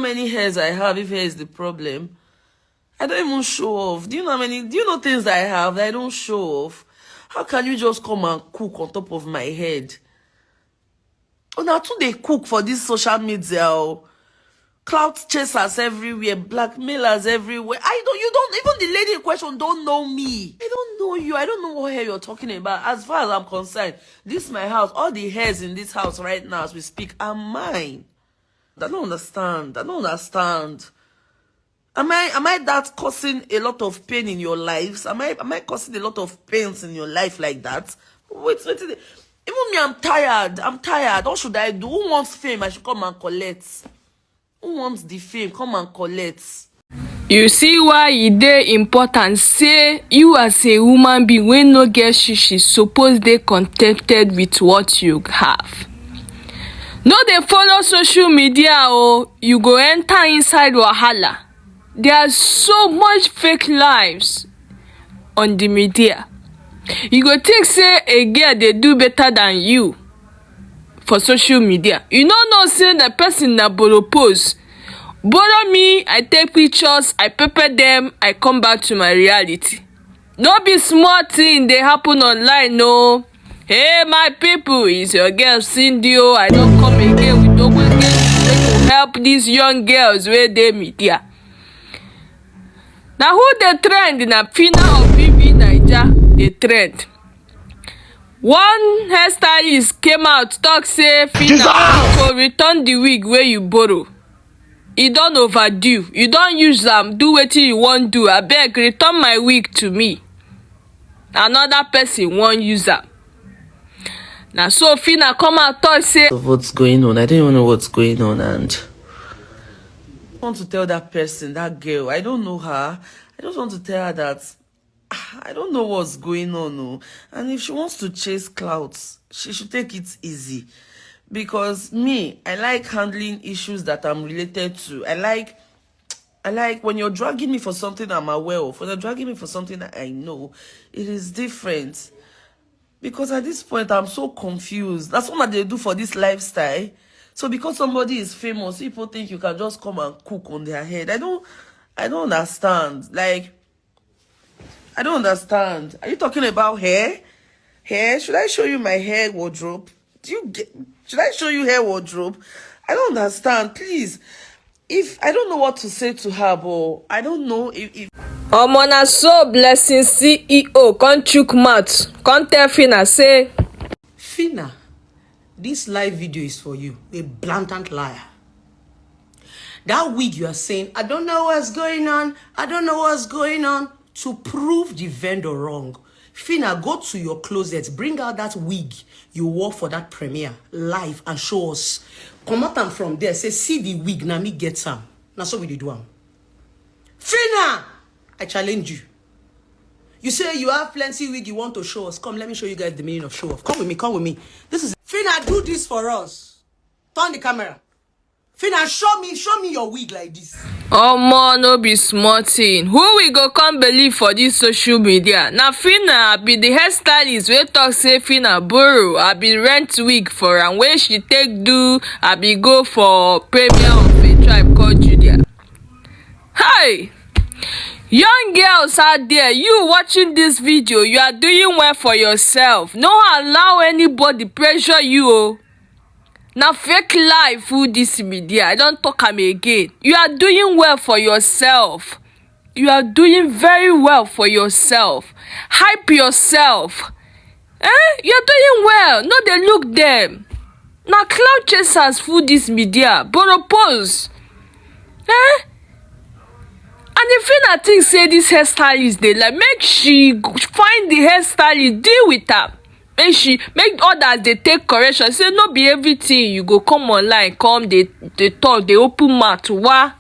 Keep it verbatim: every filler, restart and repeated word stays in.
How many hairs I have if hair is the problem? I don't even show off. Do you know how many? Do you know things I have that I don't show off? How can you just come and cook on top of my head? Una too dey cook for this social media o. Clout chasers everywhere, blackmailers everywhere. I don't, you don't, even the lady in question don't know me. I don't know you. I don't know what hair you're talking about. As far as I'm concerned, this my house. All the hairs in this house right now as we speak are mine. I don't understand. I don't understand. Am I am I that causing a lot of pain in your lives? Am I am I causing a lot of pains in your life like that? Wait, wait. Even me, I'm tired. I'm tired. What should I do? Who wants fame? I should come and collect. Who wants the fame? Come and collect. You see why e dey important say you as a human being wey no get shishi suppose dey contented with what you have. No dey follow social media o, you go enter inside wahala. There are so much fake lives on the media. You go think say a girl dey do better than you for social media. You no know say the person na borrow pose. Borrow me, I take pictures, I pepper them, I come back to my reality. No be small thing dey happen online o. Hey my people, it's your girl Cindy o. I don come again with ogbonge video to help these young girls wey dey media. Na who dey trend? Na Phyna of B B Naija dey trend. One hairstylist came out talk say Phyna go return the wig wey you borrow. E don overdue. You don use am do wetin you wan do. Abeg, return my wig to me. Another person wan use am. Na so Phyna come out talk say, Of what's going on? I don't even know what's going on, and I want to tell that person, that girl. I don't know her. I just want to tell her that, ah, I don't know what's going on, no. And if she wants to chase clouts, she should take it easy. Because me, I like handling issues that I'm related to. I like I like when you're dragging me for something I'm aware of. When you're dragging me for something that I know, it is different. Because at this point, I'm so confused. That's what they do for this lifestyle. So because somebody is famous, people think you can just come and cook on their head. I don't, I don't understand. Like, I don't understand. Are you talking about hair? Hair? Should I show you my hair wardrobe? Do you get? Should I show you hair wardrobe? I don't understand. Please, if I don't know what to say to her, but I don't know if, if Omo, na so Blessing C E O come chook mouth, come tell Phyna say, Phyna, this live video is for you, a blatant liar. That wig you are saying, I don't know what's going on, I don't know what's going on, to prove the vendor wrong. Phyna, go to your closet, bring out that wig you wore for that premiere live and show us. Comot am from there, say, see the wig, na me get am. Na so we dey do am. Phyna, I challenge you. You say you have plenty wig you want to show us. Come, let me show you guys the meaning of show off. Come with me, come with me. This is Phyna, do this for us. Turn the camera. Phyna, show me, show me your wig like this. Omo, no be small thing. Who we go come believe for this social media? Na Phyna, I be the hairstylist wey talk say Phyna borrow, I be rent wig for am wey she take do, I be go for premiere of a Tribe Called Judah. Hi! Young girls out there, you watching this video, you are doing well for yourself. No allow anybody pressure you o. Na fake life full this media. I don talk am again. You are doing well for yourself. You are doing very well for yourself. Hype yourself. Eh? You're doing well. No dey look them. Na clout chasers full this media. Borrow pose. Eh? And if Phyna think say this hairstylist dey lie, make she find the hairstylist, deal with am. Make she, make others dey take correction. Say no be everything you go come online come dey dey talk, dey open mouth. Wa.